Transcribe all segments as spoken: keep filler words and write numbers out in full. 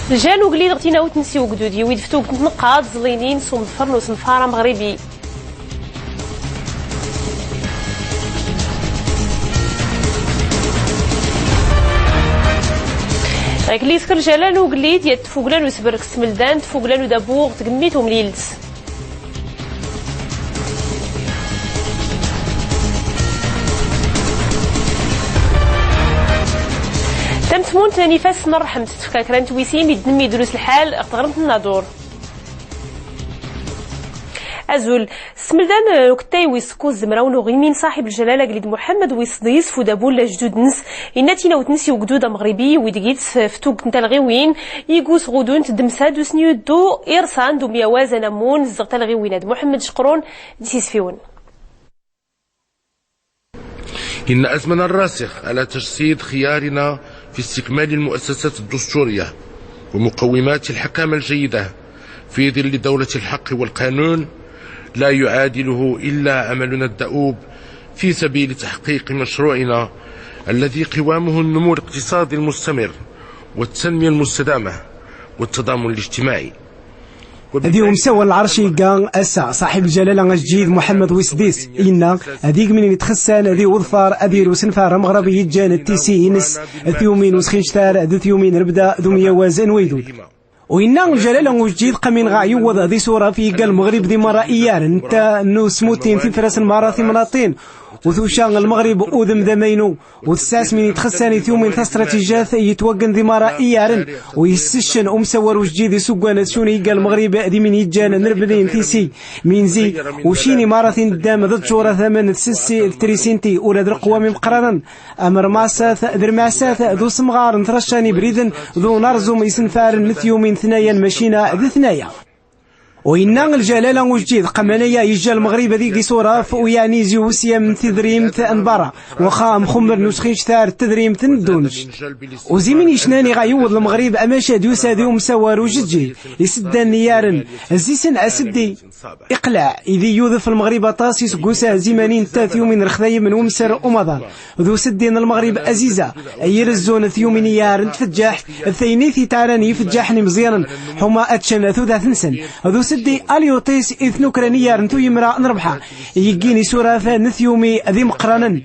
Lǧal n ugellid ɣ tinawt n si ugdud, iwid f tuggt n tneqqaḍt ẓlinin s umḍfer n usenfar ameɣribi. Ɣ tlliskr ljalal n ugellid yat tfugla n usbrk s tmeldant tfugla n udabu ɣ tgmmit umlilt. Tamtmunt n ifass n rrḥmt tfka kra n twisin i ddnm idrus lḥal ɣ tɣrmt n nadur. Azul. Smldan uktay wis kuz zmraw n uɣimi n saḥib ljalal agellid muḥemmed wis sḍis f udabu n lajdud ns, inna tinawt ns i ugdud ameɣribi wi dgit f tuggt n talɣiwin, igus ɣudunt d msad usn yuddu irṣan d umyawaz anamun zɣ talɣiwin ad muḥemmed cqrun d sisfiwn. إن أزمنا الراسخ على تجسيد خيارنا في استكمال المؤسسات الدستورية ومقومات الحكامة الجيدة في ظل دولة الحق والقانون لا يعادله إلا عملنا الدؤوب في سبيل تحقيق مشروعنا الذي قوامه النمو الاقتصادي المستمر والتنمية المستدامة والتضامن الاجتماعي. Di umsawal n lɛerc igga ass-a, ṣaḥib lǧalala ajdid Muḥemmed wis sḍis inna ad igmnin itxessan di uḍfar ad iru usenfar ameɣreb iǧǧan d tisi-ines tyumin usxinčtar d tyumin rebda d umyawaz n waydud. U inna lǧalala ujdid qamin ɣa iwweḍ d isuraf igga lmeɣrib d imerra iyaren ntta n usmutin tifras n merra timnaṭin, u tuca lmeɣrib udem d amaynu. U tessas min itxessan i tyumin tastratijat yitwaggen d imarra iyaren, u yessccen umsawar ujdid isuggan d cuni igga lmeɣrib d imin iǧǧan nrbnin tisi min zi, u cin imarra tindam d tjura tamen d sessi d trisinti ula d lqwam imeqqranen, amrmasat d rmasat d usemɣar n tracca n ibriden d unarẓum isenfaren n tyumin tnaya n lmacina d tnaya. U inna lǧalala ujdid qamanaya ijja lmeɣrib ad ig isuraf u yaɛni zi usyam n tidrimt n berra, waxa amxummer n usxinc tar n tedrimt n ddunj. U zi min icnan iɣa iwweḍ lmeɣrib amaca d yusa di umsawar ujdid iseddan n iyaren, zi-sen aseddi iqlaɛ, idi yudef lmeɣrib aṭas iseggusa zimanin ntta tyumin rxdayem n umser umaḍal. D useddi n lmeɣrib aziza, ay irezzun tyumin iyaren n tfeǧǧaḥt d taynit itɛaran i ifeǧǧaḥen imẓyanen ḥuma ad ččen tudat-nsen. D useddi alyuṭis i tnukra n iyaren n tuyemra n rebḥa, i yeggin isuraf n tyumi d imeqqranen.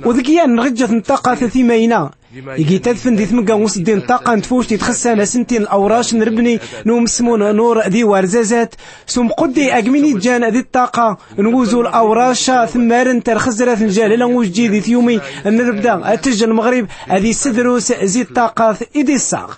U deg yan n ɣeǧǧet n ṭṭaqat timayna, i gitadfen di tmegga n useddi n ṭṭaqa n tfuct itxessan asenti n lawrac n rebni n umesmun nur d iwarzazat, s umquddi agmin iǧǧan di ṭṭaqa n wuzul awrac-a temmaren tarxezrat n lǧalala ujdid i tyumi n rebda ad tejj lmeɣrib ad issedrus zi ṭṭaqat i d-issaɣ.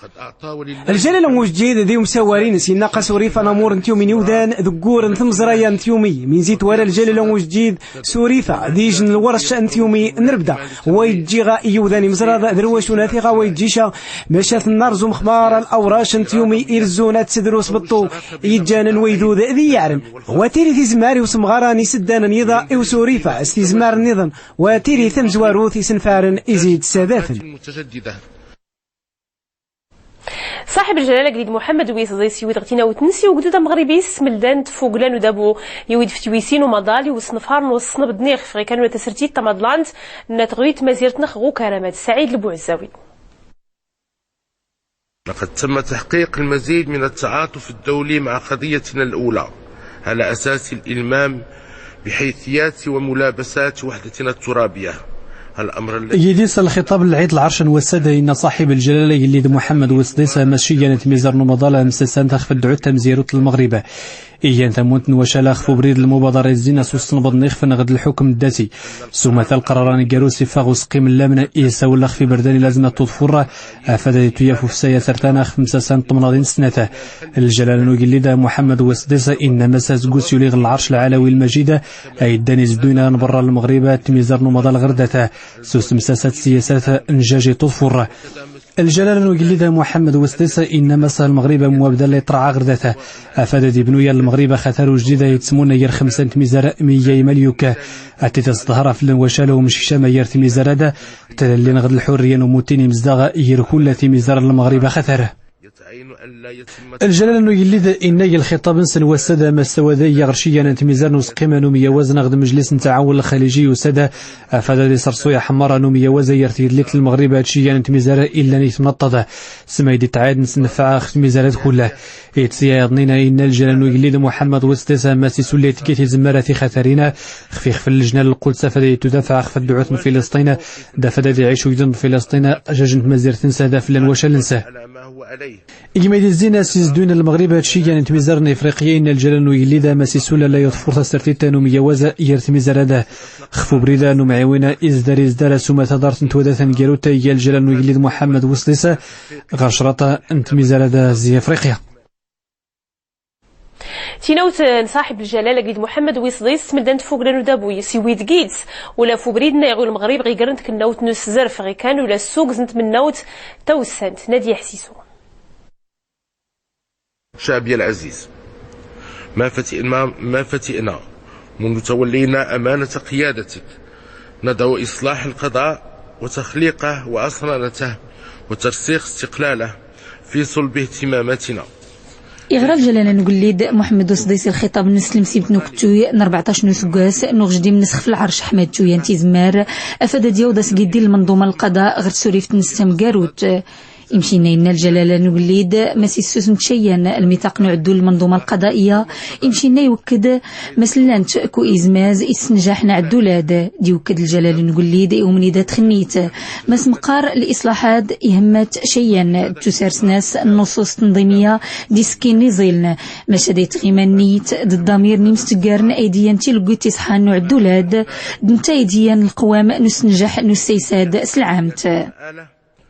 Lǧalala ujdid di umsawar-ines inna ɣas urif anamur n tyumi n iwdan deg wur n tmeẓra-ya n tyumi, min zi twala lǧalala ujdid s urif ad ijjen lwerc n tyumi n rebda, wa iǧǧiɣ i yiwdan imẓraḍ d rwacunat iɣa wa iǧǧica, maca tennarẓ umexmar lawrac n tyumi irezzun ad tsedrus beṭṭu iǧǧan n waydud d iyaren. Wa tiri tizmar i usemɣar-a n iseddan n yiḍa i usurif-a s tizmar nniḍen, wa tiri tamezwarut isenfaren i zi d-ssadafen. Ṣaḥib lǧalala agellid muḥemmed wis sḍis iwid ɣ tinawt-ns i ugdud ameɣribi s tmeldant tfugla n udabu, iwid f twisin umaḍal i usnfar n usnbḍ n ixf ɣ ikanun n tasertit tamaḍlant n tɣwit tmazirt-nneɣ ɣ ukaram ad saɛid lbuɛezzawi. لقد تم تحقيق المزيد من التعاطف الدولي مع قضيتنا الأولى على أساس الإلمام بحيثيات وملابسات وحدتنا الترابية. الأمر الذي Yid-s lxiṭab n lɛid lɛerc n wass-ad, inna ṣaḥib lǧalala agellid muḥemmed wis sḍis, maci iyan tmizar n umaḍal amsasant ɣef ddɛut tamzirut n lmeɣrib, iyan tamunt n wacal ɣef ubrid n lmubaḍara izzin s usnbḍ n ixf ɣ d lḥukm ddati. S umata lqrar aneggaru s iffeɣ usqqim n lamn isawel ɣef ibrdan ilazm ad t-uḍfur, afad ad ituyaf ufsay asertan ɣef msasa n tmnaḍin snat. Ljalala n ugellid muḥemmed wis sḍis, inna mass asggus yuli ɣ lɛerc lɛalawi lmajid, a iddan izedduyn ɣ nberra n lmeɣrib tmizar n umaḍal ɣer dat, s usmsasat siyasat n jaj i tuḍfur. Ljalala n ugellid muḥemmed wis sḍis, inna mass lmeɣrib amwabdal iṭrɛa ɣer dat, afad ad ibnu yal lmeɣrib axatar ujdid a ittmunna gar xemsa n tmizar miyya imalyuk, ad t-id-isḍher ɣef lwacal umcikcam a gar tmizar-ad, tlallin ɣ d lḥurriya n umuttin imezdaɣ gar kull timizar n lmeɣrib axatar. Ljalala n ugellid inna g lxiṭab-ns n wass-ad, amassawad i ɣer cigan n tmizar n usqim n umyawaz n ɣ d mejlis n tɛawun lxaliji, usa-d afad ad iṣerṣuy aḥmar n umyawaz ger tgedlit n lmeɣrib d cigan n tmizar illan i tmnaṭṭad. Smayd itɛayd nsnfeɛ ɣ tmizar ad kull. Ityayaḍnin a inna ljalala n ugellid muḥammad wis ḍis, amass isulla itgit izmmar a tixatarin xf ixf n lejna n lquds, afad ad itudafeɛ xf ddɛut n filisṭin, d afad ad iɛic ugdud n filisṭin, jaj n tmazirt-ns, d afllan wacal-ns. Igmayd izzin a s izdun n lmeɣrib d cigan n tmizar n ifriqya, inna ljalala n ugellid amass isulla la yuḍfur tasertit n umyawaz ger tmizar-ad xf ubrid n umɛiwin izdar izdar asuma tadart n twadat n gerut, iga ljalala n ugellid muḥammad wis ḍis ɣer craṭ n tmizar-ad zi ifriqya. Tinawt n ṣaḥib ljalala agellid muḥammad wis ḍis, tmdda n tfugla n udabu-is iwwi deg-s ula f ubrid n aɣ lmeɣrib ɣ igr n tknawt n uszerf ɣ ikan ula ssugz n tmnawt tawsant. Nadi ḥsisu. شعبي العزيز، ما فتئنا، ما فتئنا منذ تولينا أمانة قيادتك. ندعو إصلاح القضاء وتخليقه وأصرانته وترسيخ استقلاله في صلب اهتماماتنا. Iɣra ljalala n ugellid muḥammad wis ḍis i lxiṭab-ns s lmsibt n uktuy n rbeɛṭac n usggas n uɣjdim-ns xf lɛerc ḥmad tuyan tizzmar, afad ad yawḍ a s giddi lmenḍuma n lqaḍa ɣer tsurift-ns tamgarut. Imcinna inna ljalala n ugellid mass issusm cayyan lmiṭaq n uɛddul lmenḍuma lqaḍa'iya. Imcinna iwkked mass llant ku izmaz issnjaḥ n ɛddulad. D iwkked ljalala n ugellid i umnida txnnit mass mqqar liṣlaḥad ihmmat cayyan d tusarsna-s nnuṣuṣ tnḍimiya d iskin n iẓiln. Maca da itɣima nniyt d ddamir n imsggarn aydiyyan tilgwit iṣḥan n uɛddulad d nta aydiyyan lqwam n usnjaḥ n ussaysad s lɛamt.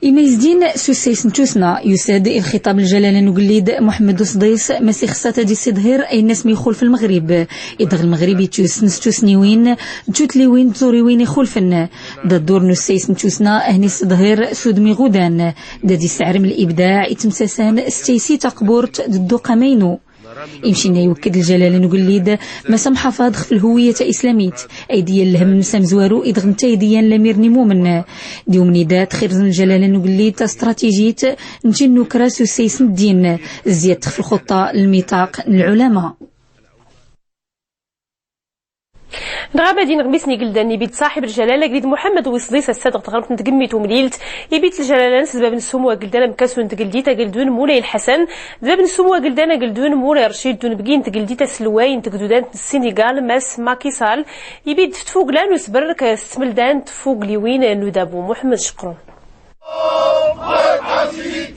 Imayzdin s ussays n tusna, yusad i lxiṭab n ljalala n ugellid muḥammad wis ḍis mass ixṣṣa ad isiḍhir ayn asmi ixulf lmeɣrib. Idɣ lmeɣrib ityusn s tusniwin d tutliwin d tẓuriwin ixulfn. Da ḍḍur n ussays n tusna ahn isiḍhir s udm iɣudan. Da d isɛrm libdaɛ itmsasan s taysi taqburt d dduq amaynu. Imcinna iwkked ljalala n ugellid mass amḥafaḍ xf lhuwiyat aislamit. Aydiyyan lhmm-ns amzwaru idɣ nta aydiyyan lamir n imumn. D iwmni da txirzn ljalala n ugellid tastraṭijit n tinnukra s ussays n ddin, zzyad xf lxuṭṭa n lmiṭaq n lɛulama. Nɣa bad inɣmis n igldan ibid ṣaḥib ljalala agellid muḥammad wis ḍis ass-ad ɣ tɣrmt n tgmmit umlilt. Ibid ljalala-ns d bab n sumu agldan amkasu n tgldit ageldun mulay lḥasan, d bab n sumu agldan ageldun mulay rcid d unbgi n tgldit aselway n tgdudant n ssinégal mass makisal. Ibid tfugla n usbrk s tmlda n tfugliwin n udabu muḥammad cqrun.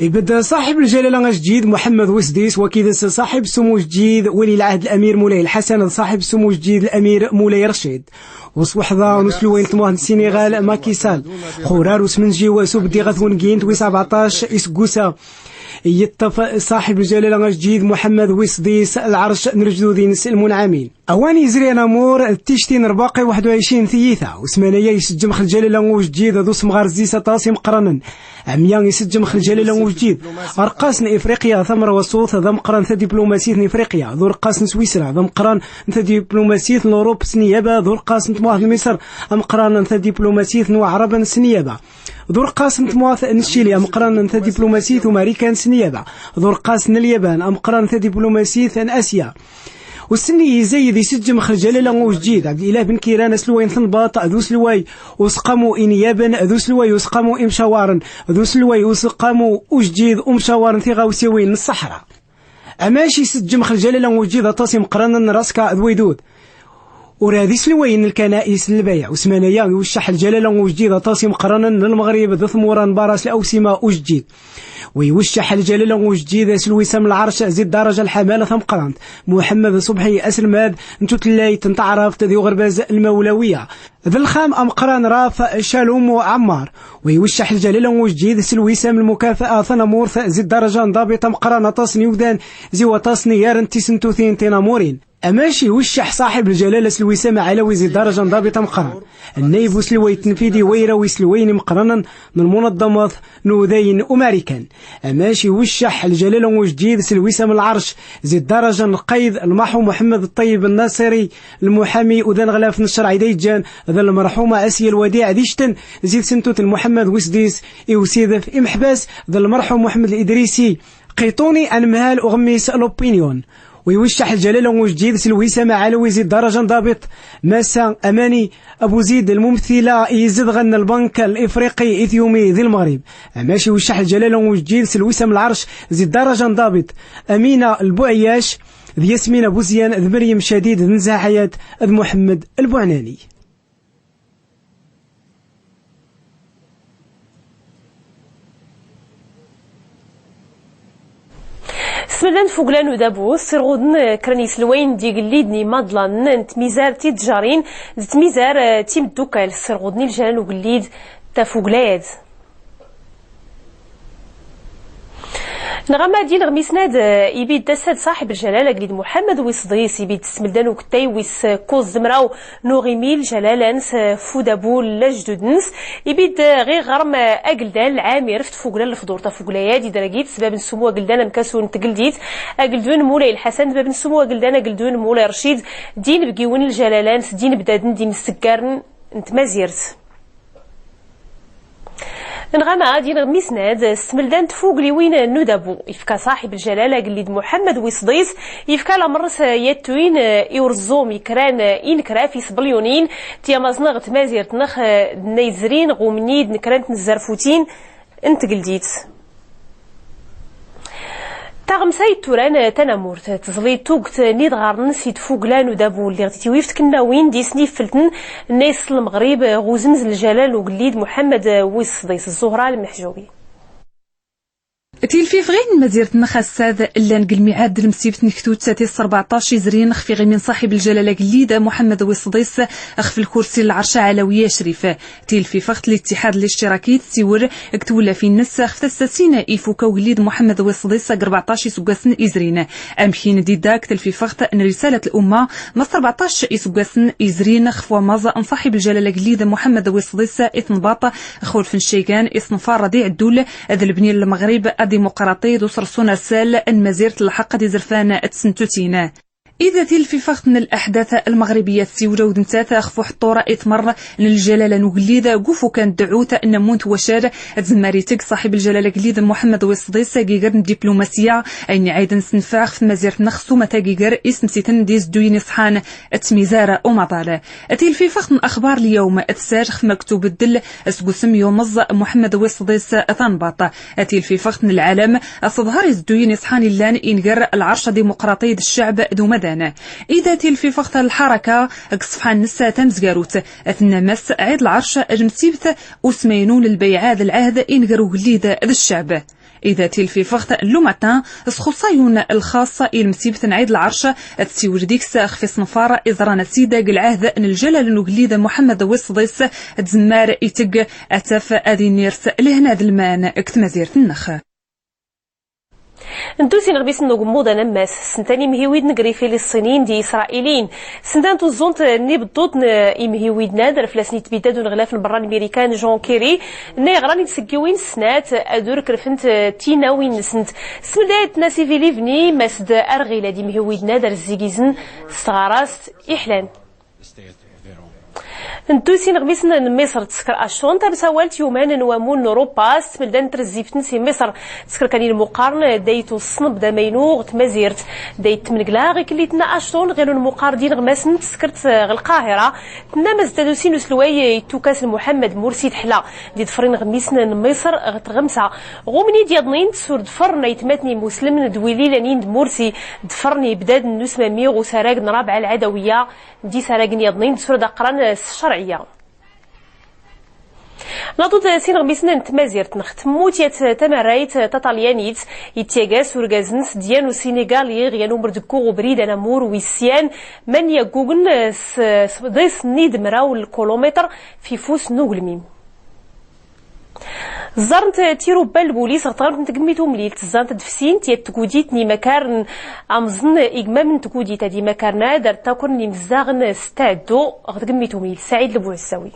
Ibedd ṣaḥib ljalala ajdid muḥammad wis ḍis, wakid s ṣaḥib sumu ajdid wali lɛahd lamir mulay lḥasan d ṣaḥib sumu ajdid lamir mulay rcid. Uswḥḍa n uslway n tmwat n ssinégal makisal, xurar usmnjiw s ubddi ɣ twngint wis rbeɛṭac isggusa, iṭṭf ṣaḥib ljalala ajdid muḥammad wis ḍis lɛerc n ljdud-ins lmunɛamin. Awan izri anamur d tict n rbaqi waḥd u ɛicrin tiyita, usman-aya isjjmx ljalala ujdid d usmɣar zzis aṭas imqrnn. Ɛmya isjjmx ljalala ujdid rqqas n ifriqya tamrwsut d amqran tadiplumasit n ifriqya, d urqqas n swisra d amqran n tadiplumasit n lurup s niyaba, d urqqas n tmwat n misr amqran n tadiplumasit n waɛraben s niyaba, d urqqas n tmwat n cili amqran n tadiplumasit umarikan s niyaba, d urqqas n lyaban amqran n tadiplumasit n asya. Usnni izayd isjjmx ljalala ujdid ɛbdilah bn kiran aslway n tnbaṭ d uslway usqamu inyaben d uslway usqamu imcawaren d uslway usqamu ujdid umcawaren tiɣawsiwin n ṣṣaḥra. Amac isjjmx ljalala ujdid aṭas imqrnn n raska d waydud. Ura d islwayn n lkanais n lbayɛ usman-aya iwccaḥ ljalala ujdid aṭas imqrnn n lmɣrib d tmura n bara s lawsima ujdid. Wa iwccaḥ ljalala ujdid s lwisam n lɛerc zi ddaraja lḥamala tamqrant muḥammad ṣubḥi aselmad n tutlayt n taɛrabt di uɣerbaz lmawlawiya d lxam amqran raf calum ɛammar. Wa iwccaḥ ljalala ujdid s lwisam n lmukafa'a tanamurt zi ddaraja n ḍabit amqran aṭas n iwdan zi waṭas n iyar n tisentutin tinamurin. Amac iwccaḥ ṣaḥib ljalala s lwisam ɛlawi zi ddaraja n ḍabit amqran, nnayb uslway tnfidi wayraw islwayn imqrnn n lmunaḍḍamat n udayn umarikan. Amac iwccaḥ ljalala ujdid s lwisam n lɛerc zi ddaraja n lqayd lmaḥu muḥammad ṭṭayib nnaṣiri, lmuḥami udaneɣlaf n ccrɛ da iǧǧan d lmrḥuma asya lwadiɛ d ictn zi tsntut n muḥammad wis ḍis i usidef imḥbas d lmrḥum muḥammad lidrisi. Qiṭuni anmhal uɣmis l'opinion, u iwcceḥ lǧalala ujdid s lwisam aɛlawi zi ddaraja n dabiṭ, massa amani abuzid lmumthila i izedɣen lbank l'ifriqi i tyumi di lmeɣrib. Amac iwcceḥ lǧalala ujdid s lwisam lɛerc zi ddaraja n dabiṭ, amina lbuɛyac d yasmina buzyan d meryem cadid d nzha ḥayat d muḥemmed lbuɛnani. Smeldan tfugla n udabu ssirɣuden kra n yiselwayen d igelliden imaḍlanen n tmizar tidjarin d tmizar timddukkal, ssirɣuden i lǧalala n ugellid tafugla-ad. Nɣama d-inɣmisnad, ibid-d ass-ad ṣaḥib lǧalala agellid muḥemmed wis sḍis, ibid-d smeldan uktay wis kuẓ d mraw n uɣimi lǧalala-ns f udabu n lajdud-ns, ibid-d ɣ iɣrem ageldan lɛamir f tfugla n lefḍur tafugla-ad idragit sbab n sumu ageldan amkasu n tgeldit ageldun mulay lḥasan d bab n sumu ageldan ageldun mulay rcid, d inebgiwen n lǧalala-ns d inebdaden d imseggarn n tmazirt. Nɣama d-inɣmisnad smeldan tfugliwin n udabu, ifka ṣaḥib lǧalala agellid muḥemmed wis sḍis, ifka lamer s yattuyin i urẓum ikran inekraf isbelyunin tyamaẓn ɣ tmazirt-nneɣ d nna izrin ɣ umnid n kra n tnezzarfutin n tgeldit. Taɣmsa itturan tanamurt tẓli tugt n idɣarn si tfugla n udabu lliɣ titiwif tkennawin d isniffelten nna isn lmeɣrib ɣ uzmz n lǧalal n ugellid muḥemmed wis sḍis, ẓuhra lmeḥjubi. Tilfifɣin n tmazirt-nneɣ ass-ad llan g lmiɛad d lmsibt n ktut tis rbeɛṭac izrin xf iɣimi n ṣaḥib lǧalal agellid muḥemmed wis sḍis xf lkursi n lɛerc aɛlawi acrif. Tilfifɣt n littiḥad lictiraki tessiwel g twellafin-ns xf tassasin ifuka ugellid muḥemmed wis sḍis g rbeɛṭac iseggasen izrin. Amkin d-idda g tilfifɣt n risalat lumma, mass rbeɛṭac iseggasen izrin xf wamaẓ n ṣaḥib lǧalal agellid muḥemmed wis sḍis i tnbaṭ xulf n ccigan iṣnfar d iɛeddul d lbni n lmeɣrib adimuqraṭi d uṣrṣu n asal n mazirt lḥeqq d izerfan d tsentutin. Ida tilfifɣt n laḥdat lmeɣribiya tessiwla u d-nttat xf uḥṭṭur i tmr n lǧalala n ugellid g ufukan d dɛut n ammun n wacal, tzemmar iteg ṣaḥib lǧalala agellid muḥemmed wis sḍis g iger n diplumasiya, ayen iɛayden s nnfeɛ xf tmazirt-nneɣ s umata g iger ismsiten d izedduyen iṣḥan d tmizar umaḍal. Tilfifɣt n axbar lyawm tessar xf maktub ddel seg usm yumẓ muḥemmed wis sḍis tanbaṭ. Tilfifɣt n lɛalam tḍher izedduyen iṣḥan illan inger lɛerc adimuqraṭi d ccɛb d umadan. Ida tilfifɣt n lḥaraka g ṣṣfḥa-nnes tamzgarut, tenna mass ɛid lɛerc d lmsibt usmaynu n lbayɛa d lɛahd inger ugellid d ccɛb. Ida tilfifɣt n lumatin s xuṣayun lxaṣ i lmsibt n ɛid lɛerc, tessiwel digs xf iṣnfar iẓran asid g lɛahd n lǧalal n ugellid muḥemmed wis sḍis, tzemmar iteg ataf ad inirs lehna d lman g tmazirt-nneɣ. Ntut inɣmisen n ugmuḍ anammas, sntan imhiwiden gr ifiliṣṣiniyin d isṛailiyin. Sntan tuẓẓunt n ibḍḍuḍ n imhiwiden-ad, rflasn itbiddad uneɣlaf n berra n Mirikan Jean Kerry, nna iɣran i tsggiwin snat ad ur krfnt tinawin-nsnt. Smdayt n asivil ibni, mas d arɣil ad imhiwiden-ad ar zzigizn s tɣarast iḥlan. Ntut inɣmisen n Miṣr, tskr Acton tamsawalt yuman n wamun n Urupa s tmelda n trzift-ns i Miṣr, tskr kan ilmuqarn day tussnb d amaynu ɣ tmazirt, day tmngla ɣ ikllitn Acton ɣ ilun muqar d inɣmasn, tskrt ɣ Lqahira, tnnam as d tadusi n uslway ittukas n Muḥammad Mursi tḥla d iḍfr inɣmisen n Miṣr ɣ tɣmsa ɣ umni d yaḍnin, tsur dfrn aytmatn imuslmn d wililan ind Mursi, dfrn ibdadn n usmami ɣ usarag n Rabɛa Lɛadawiya, d isaragen yaḍnin d tura d aqran s ccerɛiyya. Naḍu-d s inɣmisen n tmazirt-nneɣ. Tmmut yat tamarrayt taṭalyanit, ityaga s urgaz-ns d yan usinigali ɣ yan umrdggu ɣ ubrid anamur wis syan, man yaggugn s, s, sḍis n id mraw n lkulumiṭr f ifus n uglmim. Ẓẓarnt tirubba n lbulis ɣ tɣamt n tgmmit umlilt, ẓẓant-d fsint yat tgudit n imakar n amẓn igmam n tgudit ad imakar n ad ar takr n imzzaɣn s taddu ɣ tgmmit umlilt. Saɛid Lbuɛessawi.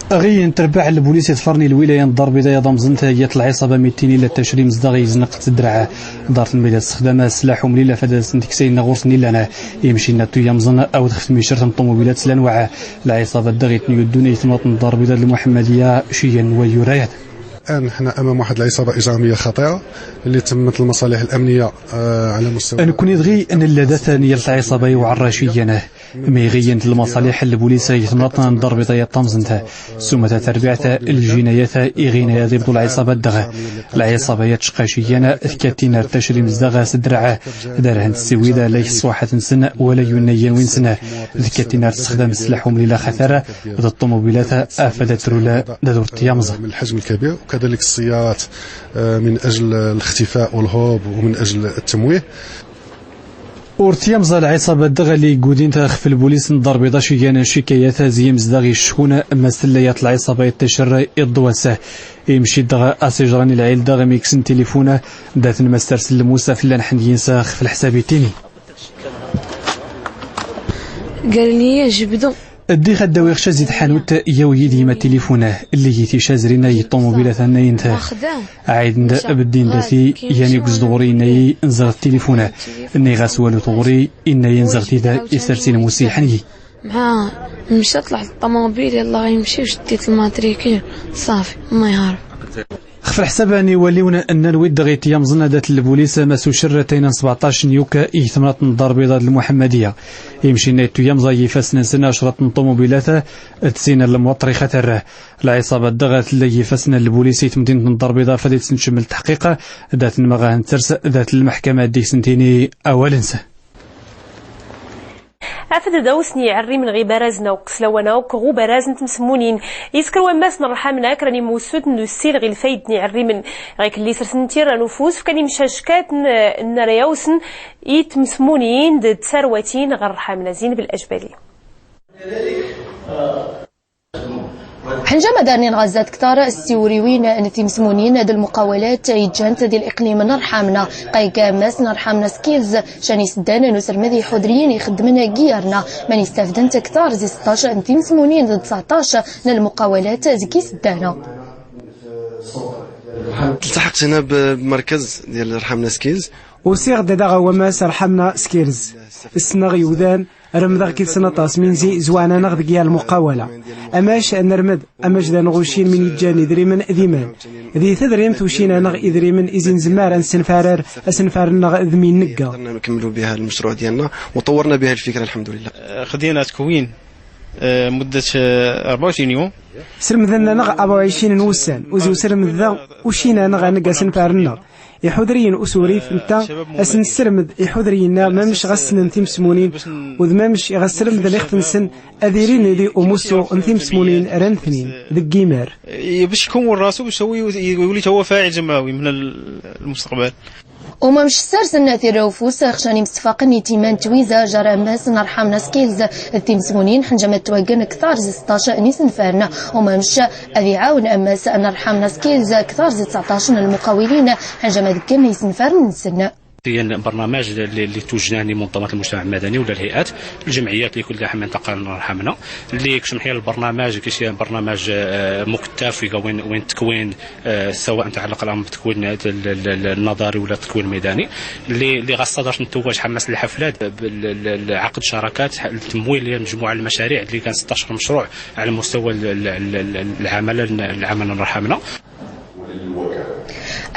Ɣiyen trbaɛ n lbulis iḍfrn i lwilaya n ḍarbiḍa yaḍ amẓn tayat lɛiṣaba mittini la tacrim zdaɣ izneq tdraɛ. Ḍart n mila tstxdam slaḥ umlil afad ad sn-teksayn ɣur-sn illan imcinna tuyya amẓn awd xf tmicrt n ṭumubilat slan waɛ. Lɛiṣaba ddaɣ itn yuddun i tmnaḍt n ḍarbiḍa d lmuḥmmadiya ciyan wa yurayad. الآن حنا أمام واحد العصابة إجرامية خطيرة اللي تمت المصالح الأمنية، آه، على مستوى. Nekni dɣi nella da tanyalt lɛiṣaba iwɛerrac iyyane, mi ɣiyyent lmaṣaliḥ n lbulis i temnaḍt n ḍarbiḍa i ṭṭamẓent. S umata tarbiɛt, ljinayat iɣinaya d ibḍu lɛiṣaba dɣa. Lɛiṣaba i tceqqac iyyane, tkkatin ar tacrim zdaɣ s ddreɛ. Darhent ssiwida lay ṣṣwaḥat-nsen wala yunnayyan-win-sen. Tkkatin ar tessexdam sslaḥ umlil axatar d ṭṭumubilat, afad ad trul d adur n tyamẓ. من الحجم الكبير، وكذلك السيارات، آه، من أجل الاختفاء والهروب ومن أجل التمويه. Ur tyamẓa lɛiṣaba dɣa lli ggudint xef lbulis n ḍarbiḍa cigan cikayat zi imzdaɣ iccekun, ma s tella yat lɛiṣaba iṭṭicer iḍḍwas. Imci dɣa asižran ilɛil dɣa mi kksen tilifun, da tnmasters lmus a flan ḥnyin sa xef lḥsab itini. قال لي: "جبدو". Ddix ad dawiɣ ca zi tḥanut, yawi-yi-d yima tilifun, lli-yi-t ica zrin ay ṭṭumubilat annayent. Ɛaydn-d, beddin-d a-t-i, yan igwz-d ɣur-i, inna-yi nẓeɣ-t tilifun. Nniɣ-as walut ɣur-i, inna-yi nẓeɣ-t-id, isers ilmus i ḥnyi. مع مشى طلع الطوموبيل، يلا غيمشي، وشديت الماتريكيل، صافي، الله يهرب. Xef lḥsab n iwaliwn n lwid dɣa ityamẓn, dat lbulis ma s ucerr tayna n sbeɛṭac n yukka i temnaḍt n ḍarbiḍa d lmuḥammadiya. Imci-nna ityamẓa i yifassen-nsen acraṭ n ṭṭumubilat d sin n lemwaṭr ixatar. Lɛiṣaba dɣa tella i yifassen n lbulis i temdint n ḍarbiḍa, fad-itt ncemmel taḥqiq, dat nmɣa ad tent-ssers dat lmeḥkama ad dd-issent-ini awal-nsen. Afad ad awsn iɛrrimen ɣ ibarazn akk s lawan akk ɣ ubaraz n tmsmunin. Ifkr wammas n rrḥamna kra n imusutn d ussil ɣ ilfayd n iɛrrimen ɣ iklli srsn tirra n ufus, fkan imcackat n, n ara yawsn i tmsmunin d tsarwatin ɣ rrḥamna. Zinb Lajbali. Ḥnjama darnin ɣ azzad ktar s tiwriwin n timsmunin d lmuqawalat iǧǧant di liqlim n rrḥamna, qayga ammas n rrḥamna skills, can iseddan n uselmed iḥudryin ixeddmen g iyarna, man istafdent ktar zi sṭṭac n timsmunin d tseɛṭac n lmuqawalat zg iseddan-a. التحقت هنا ب-، بمركز ديال رحمنا سكيلز. Usiɣ-d ad aɣeɣ wammas rrḥamna skills. Ssneɣ iwdan, Remdeɣ-k-id s naṭas, min zi zwan-aneɣ deg yal muqawala. Amac ad nermed amajda-nneɣ ucin min iǧǧan idrimen d iman. Di tedrimt ucin-aneɣ idrimen i zi nzemmar ad nessenfarer asenfar-nneɣ d min negga. قدرنا نكملوا بها المشروع ديالنا وطورنا بها الفكرة، الحمد لله. خدينا تكوين، آه، مدة، آه، أربعة وعشرين يوم. Slemden-aneɣ ṛebɛa u ɛecrin n wussan, u zi uselmed da ucin-aneɣ ad negg asenfar-nneɣ. Iḥudriyen usurif netta, ad sen-nesselmed iḥudriyen-a mamec ɣas ssnen timesmunin, u d mamec i ɣas slemden ixef-nsen ad ilin di umussu n timesmunin ara nefnin deg yimar. باش يكون راسو باش هو يولي هو فاعل جمعوي من المستقبل. U mamec ssersen tirra ufus, xcan imsefaqen i timan n twiza, jar ammas n Rḥamna Skills d timesmunin, ḥenjama ad twagen ktar zi seṭṭac n isenfaren. U mamec ad iɛawen ammas n Rḥamna Skills ktar zi tseɛṭac n lmuqawilin, ḥenjama ad ggen isenfaren-nsen. هي برنامج اللي، اللي توجدان منظمات المجتمع المدني ولا الهيئات، الجمعيات اللي كل داخل منطقة نرحمنا، اللي كشمحية البرنامج كيش برنامج، آه، مكثف، وين، وين تكوين، آه، سواء تعلق الأمر بالتكوين ال-، ال-، ال-، النظري ولا التكوين الميداني، اللي، اللي غاصة دارت نتوج حماس الحفلات بال-، ال-، ال-، عقد شراكات، التمويل لمجموعة المشاريع اللي كان ستاش مشروع على مستوى ال-، ال-، ال-، ال-، العمل، العمل نرحمنا.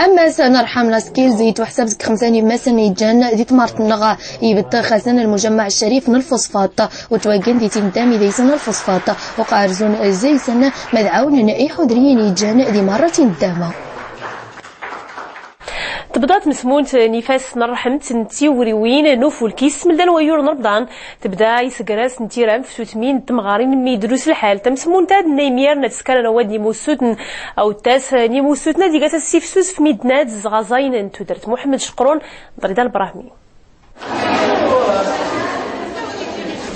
Ammas n Rḥamna Skills itweḥsab seg xemsa n immas n iǧǧan di tmart-nneɣ, ibedd xas-n lmujammaɛ ccarif n lfusfaṭ, u ttwaggen di tinddam idaysen n lfusfaṭ, u qqarzun zaysen ma d-ɛawnen iḥudriyen iǧǧan di merra tinddam. Tebḍa tmesmunt n ifassen n rrḥemt n tiwriwin n ufulki s tmelda n wayyur n Remḍan. Tebda isegras n tira n tfsutmin n temɣarin mi idrus lḥal. Tamesmunt-ad n imyar n teskar n awad n imusutn, awttas n imusutn ad iga tassifsust f midden-ad zɣaẓayn n tudert. Muḥemmed Ceqrun, Ḍrida Lbrahmi.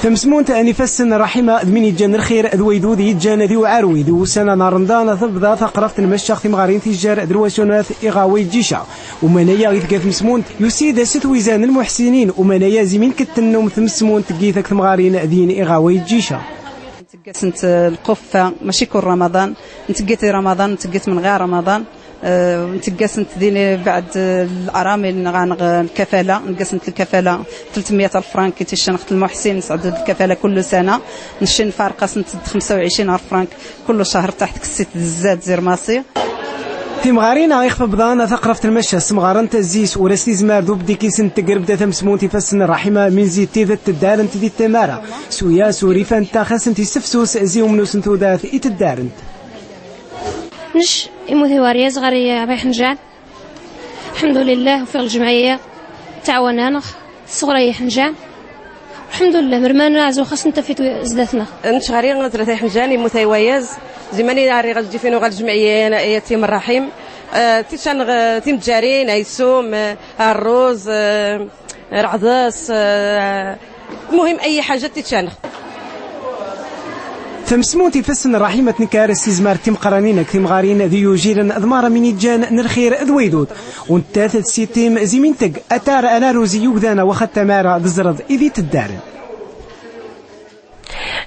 Tamesmunt n ifassen n Raḥima d min iǧǧan lxir d waydud iǧǧan di uɛarwi d wussan n Remḍan, tebḍa taqrabt n maccax timɣarin tijjar d lwasunat iɣawa iǧǧica. Umanaya i tga tmesmunt yusi-d s twiza n lmuḥsinin, umanaya zi min k-tennum tmesmunt tgit ak temɣarin din iɣawa iǧǧica. Ntggasnt lquffa maci kul Ramaḍan, ntggat i Ramaḍan, ntggat mn ɣir Ramaḍan, eh, ntggasnt din bɛd, eh, laramil nɣa nɣ lkafala, ntggasnt lkafala tltmyat alfrank i ticcnɣt lmuḥsin, nsɛd lkafala kul sana, nccin nfarqasnt d xemsa u ɛecrin alfrank. Kul ccahr taḥt kssit d zzad zi rmaṣi. Timɣarin-a ixf bḍan taqraft lmacca smɣarnt zzis ur as-tizmar d ubdikis n tgrbda tamsmunt ifassen rraḥima min zi tidt tddarnt di tmara s uyas ur ifan taxas n tissfsus zi umnus n tudart i tddarnt. Nec imut i waryaz ɣer i rriḥ n jɛal. Lḥemdulillah ufiɣ lǧemɛiyya ttɛawananɣ. Sɣur ay iḥenjan. Lḥemdullah merman aɛzu xas ntafit zdatnɣ. Nec ɣer i tlata iḥenjan imut ay wayaz. Ziman i rriɣ ajdif inu ɣer lǧemɛiyya yatim rraḥim. Tiččanɣ timǧarin aysum, rruz, rɛḍas, lmuhim ay ḥaja tiččanɣ. Tamsmunt ifassen rraḥima tnkar s tizmar timqranin ak timɣarin d iyujirn d mara min iǧǧan n lxir d waydud. Unttat d sittim zi mintg atar anaruz i yugdan a waxa tmara d ẓrḍ i di tddarn.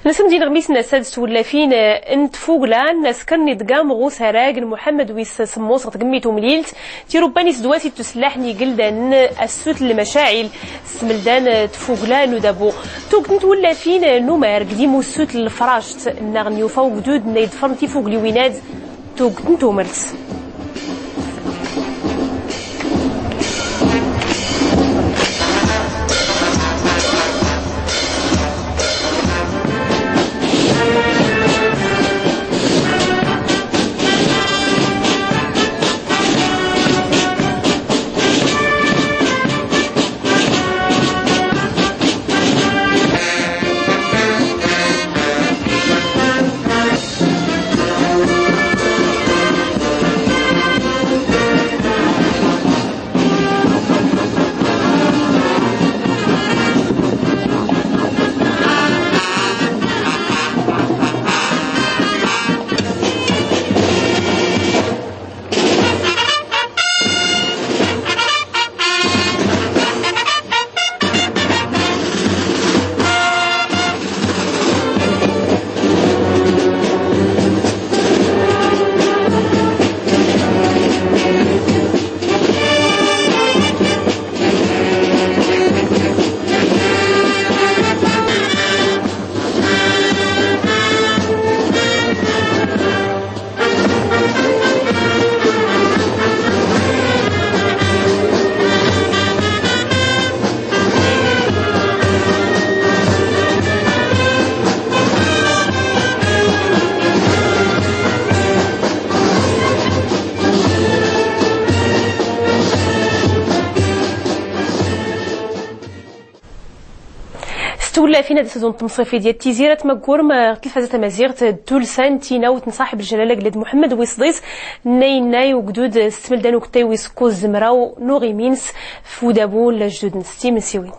Nsmd inɣmisen ass-ad s twllafin n tfugla n askr n iḍgam ɣ usarag n muḥemmed wis smus ɣ tgmmit umlilt tirubban isdwat i tuslaḥ n igldan a ssut n lmacaɛil s tmlda n tfugla n udabu. Tuggt n twllafin n umarg d imussut n lfract nnaɣ n yufa ugdud n a iḍfrn tifugliwin-ad. Tuggt n tumert. S twllafin ad as-adunt tmṣifin d tizirat maggurm ɣ tlfaza tamaziɣt d tulsa n tinawt n ṣaḥib ljalala agellid muḥemmed wis sḍis n ayennay ugdud s tmlda n uktay wis kuẓ mraw n uɣimins f udabu n lajdud-ns timensiwin.